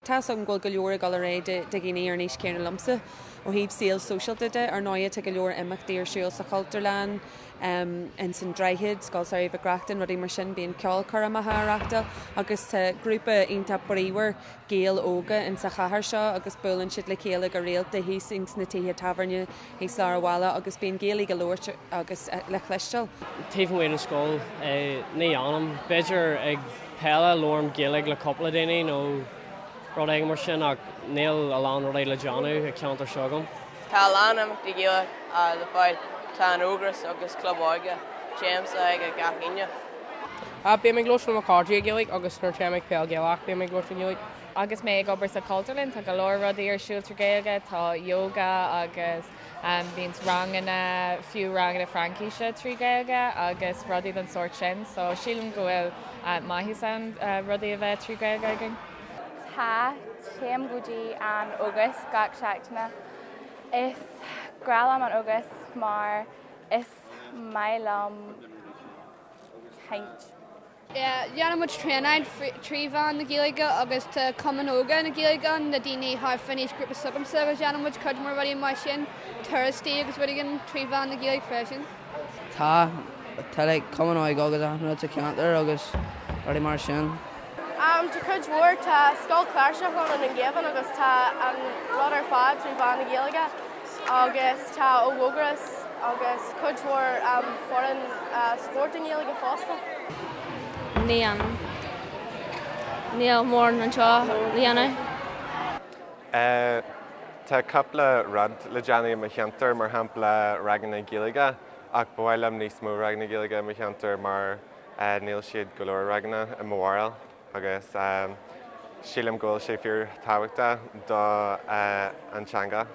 Tá's agam go bhfuil go leor ag dul ar aghaidh do dhaoine ar an aois céanna liomsa. Ó thaobh saol sóisialta de, ar ndóighe tá go leor imeachtaí ar siúl sa Chultúrlann, ins an Droichead, Scoil Samhraidh Mhic Reachtain, rudaí mar sin, bíonn ceolchoirmeacha á reachtáil agus tá grúpa iontach bríomhar Gaeil óga ins an chathair seo agus buaileann siad le chéile go rialta thíos ins na tithe tábhairne thíos lár an bhaile agus bíonn Gaeilge á labhairt agus le chloisteáil. Taobh amuigh den scoil, ní dhéanaim. B'fhéidir ag peile labhraím Gaeilge le cúpla daoine nó rud éigin mar sin ach níl a lán rudaí le déanamh i ceantar seo agam. Tá a lán imeachtaí Gaelach le fáil. Tá an Ógras agus Club Óige. Téimse ag gach Aoine. Bím ag labhairt le mo chairde i Gaeilge agus nuair téim ag peil Gaelach bím ag labhairt i Gaeilge. Agus mé ag obair sa Chultúrlann tá go leor rudaí ar siúl trí Ghaeilge, tá yoga agus bíonn ranganna, fiú ranganna Fraincíse trí Ghaeilge agus rudaí den sórt sin so sílim go bhfuil maitheas ann rudaí a bheith trí Ghaeilge againn. Tá, téim go dtí an Ógras gach seachtaine. Is grá liom an Ógras mar is maith liom caint. Déanann muid traenáil trí mheán na Gaeilge agus tá Cumann Óga na Gaeilge ann, na daoine thart fán aoisghrúpa s'agamsa agus déanann muid cuid mhór rudaí mar sin, turais agus rudaí trí mheán na Gaeilge freisin. Tá, tá like Cumann Óige agus achan rud sa cheantar agus rudaí mar sin. Tá cuid mhór, tá Scoil Chláirseach ann i nDún Geimhin agus tá an rud ar fad trí mheán na Gaeilge agus tá Ógras agus cuid mhór foireann spóirt i nGaeilge fosta. Níl. Níl mórán anseo le dhéanamh. Tá cúpla rud le déanamh i mo cheantar, mar shampla ranganna Gaeilge, ach ba mhaith liom níos mó ranganna Gaeilge i mo cheantar mar níl siad go leor ranganna i mo bharúil agus sílim go bhfuil sé fíor tábhachtach do an teanga.